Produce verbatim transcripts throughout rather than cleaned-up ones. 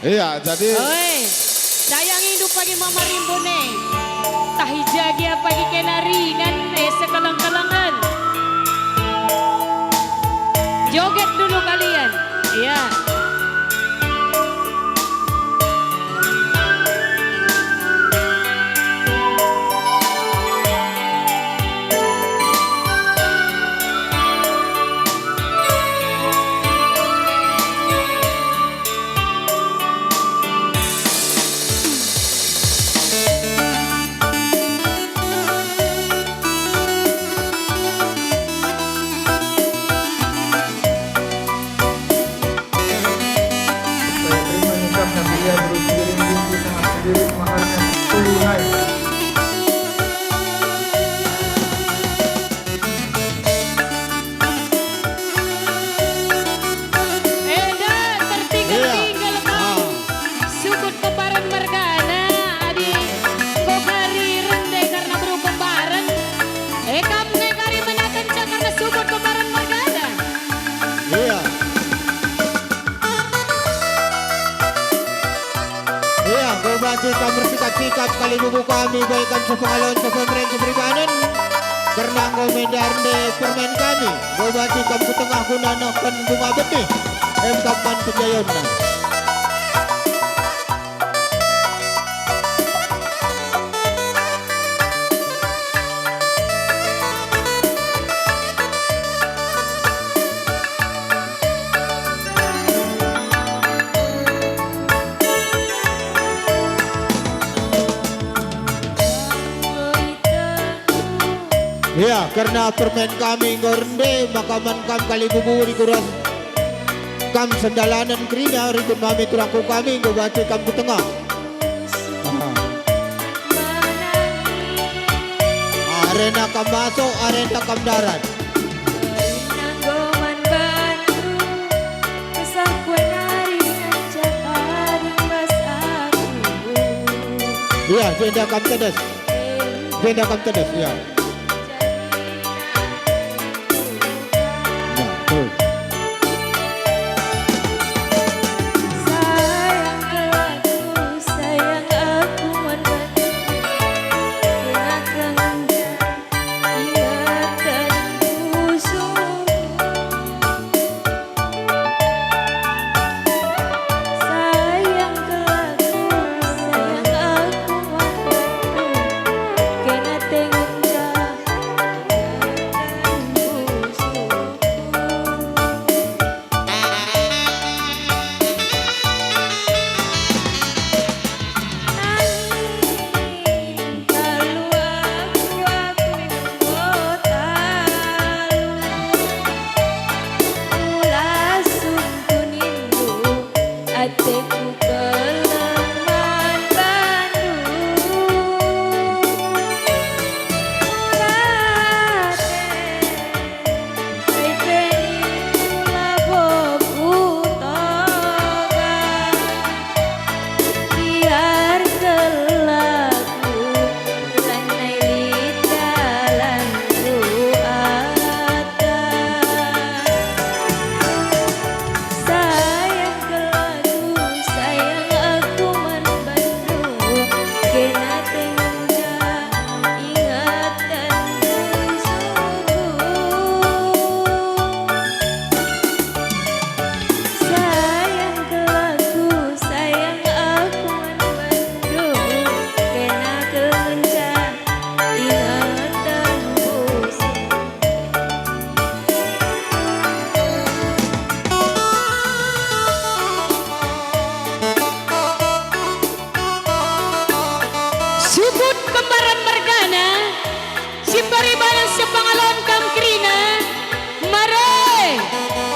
Iya, jadi Oi, sayangindu pagi mama rimbun e. Tahi jagi apa gi kena ringan, eh, sekeleng-kelengen. Joget dulu kalian. Iya. Saya terima nikahnya Bilia berusia rindu di tengah sendiri maharnya tunai. Enda tertinggal-tinggal kam. Ah. Sukut kembaren mergana, adi enggo kari rende karena beru kembaren. Eh, kam nge kari menakenca karena sukut kembaren mergana. Iya. Iya, enggo banci kam ersikap-sikap kalibubu kami, baik kam sepengalon, sepemeren, seperibanen. Kerna enggo mendar nde permen kami, enggo banci kam ku tengah guna nehken bunga benih, em kam man penjayonna. Ya, kerna permen kami enggo rende, maka man kam kalibubu rikut ras kam sendalanen kerina, rikut mami turangku kami enggo banci kam ku tengah. Aha. Arena kam masuk, arena kam darat. Kerina enggo man bandu, kesahku nari ngenca paling bas aku. Iya, jenda kam tedes. Jenda kam tedes, iya. Ya, terus. Sayang kelaku, sayang aku man bandu, kena kenca ingetkenku sungguh. Sayang kelaku, sayang aku man bandu, kena te ngenca ingetkenku sungguh. Nangis talu aku, aku enggo talu. Ula sungkun nindu, ateku keleng man bandu. Ula ate. Kai pe nindu labo kutoga, biar kelaku lanai lit dalan ruata. Sayang kelaku, sayang aku man bandu, kena te ngenca ingetkenku sungguh. Sayang kelaku, sayang aku man bandu, kena kenca ingetkenku sungguh. Sukut kembaren mergana, si paribanan sepengalon kam kerina, mare,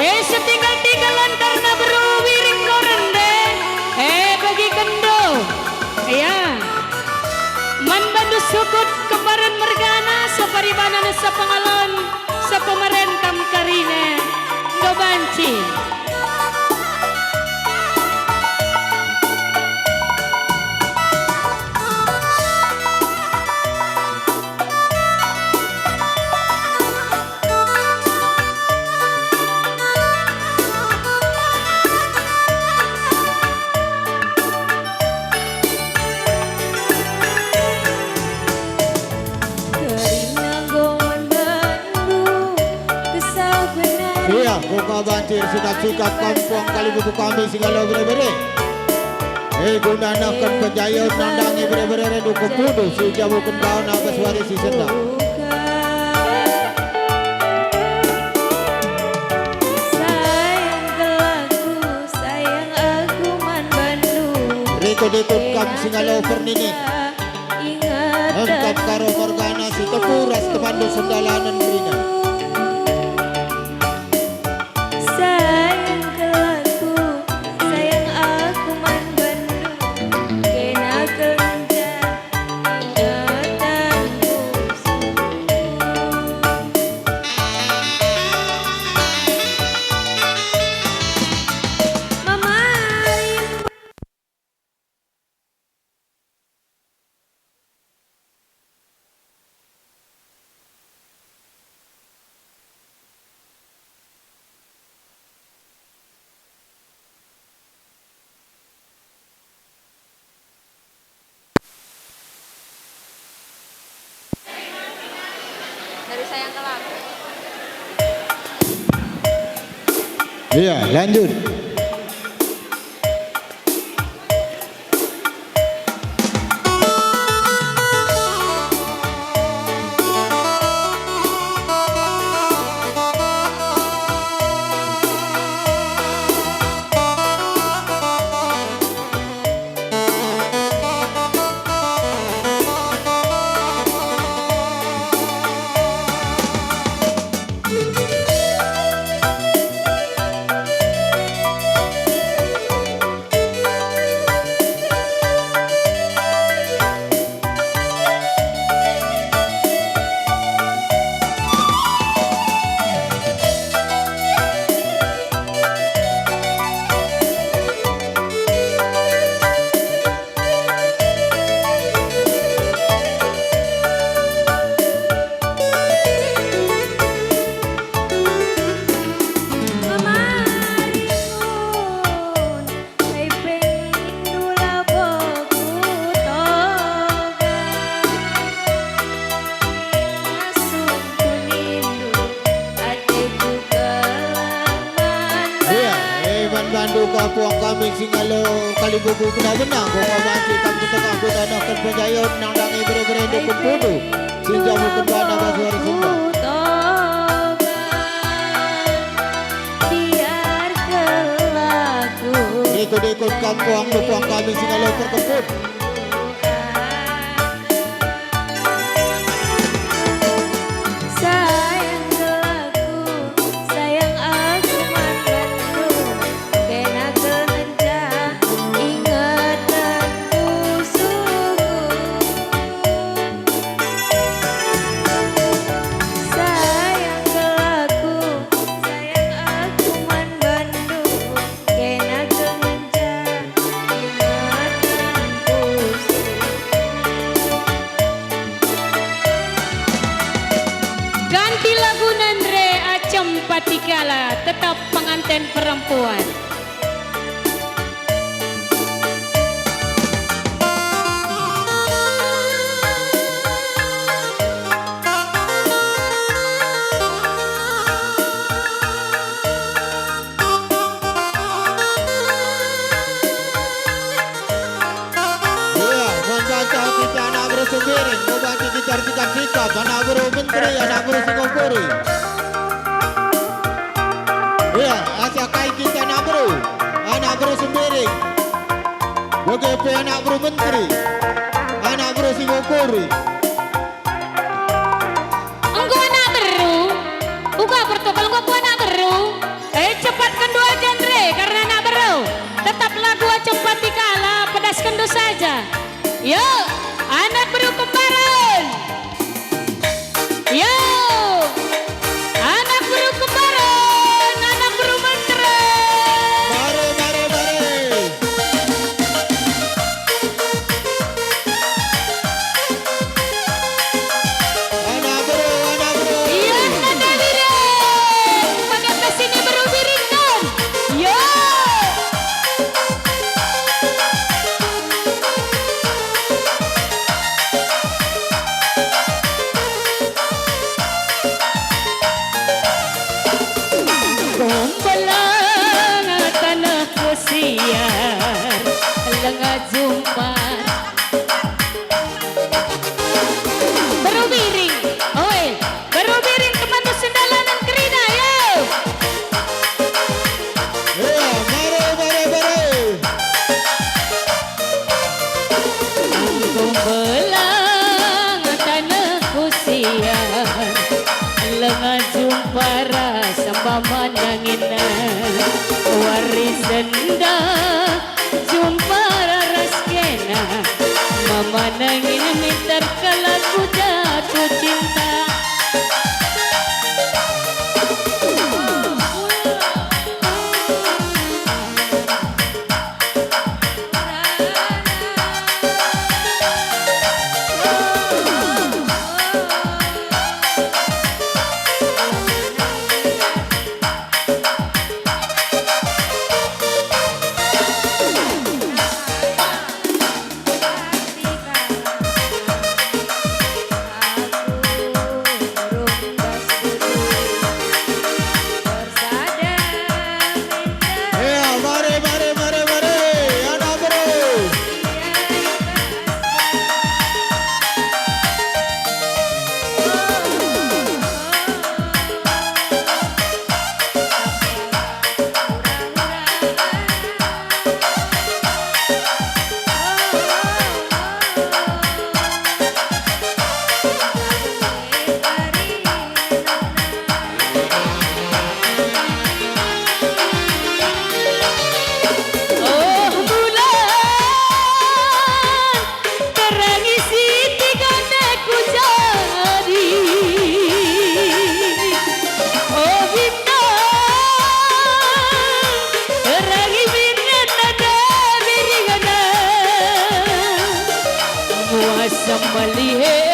eh, setinggal-tinggalan karena beru wiring enggo rende, eh, bagi kendo, ya, man bandu sukut kembaren mergana, separibanan sepengalon, sepemeren kam kerina, enggo banci. Banci ersikap-sikap kampung Kalibubu kami si ngalo bere-bere. E guna nehken penjayon nandangi bere-bere rindu kempundu si jabuken baona bas wari si sendah. Sayang kelaku, sayang aku man bandu. Rikut-ikut kam si ngalo pernini. Engkap Karo Morgana si tepu ras temandu sendalanen kerina. Sayang kelaku, sayang aku man bandu, kena kenca ingetanku. Mama. Dari saya yang telat. Iya, lanjut. Iya, eh, man bandu kapuang kami si ngalo Kalibubu bena-bena, enggo ka banci kam ku tengah guna nehken penjayon nandangi bere-bere ndukun pundu, si njamuken bana bas wari sembah. Ikut-ikut kapuang, kapuang kami si ngalo perkempun. Sayang kelaku, sayang aku man bandu, kena kenca ingetanku sungguh. Sayang kelaku, sayang aku man bandu, kena kenca ingetanku sungguh. Ganti laguna Andre Acem Patikala, tetap penganten perempuan. Iya, membaca kita anak beru Sembiring, membaca kita sikap-sikap, anak beru menteri, anak beru Singokuri. Iya, asa kai kita anak beru, anak beru Sembiring. Bage pe anak beru menteri, anak beru Singokuri. Enggo anak beru, uga bertukal enggo ku anak beru. Eh, cepatken dua genre karena anak beru. Tetap lagu Acem Patikala, pedasken dua saja. Yo, anak beru Kembaran. Yo, anak beru Kembaran, anak beru Menteri. Mari, mari, mari. Anak beru, anak beru. Iya, anak beru. Pakai bas ini beru Birington. Yo. Ngajumpa. Beru Biring. Oi, Beru Biring teman sendalanen kerina, yo. Ya, mari, mari, mari. Engko mbelang taneh kusian, lenga jumpa ras mama nangina, wari senda jumpa ras kena, mama nangina minter kal aku jatuh cinta. Ya, mari, mari, mari, mari, anak beru. Oh, bulan, terangi siti kena ku jadi. Oh, bintang, terangi bintang nada biringana. Muas melihe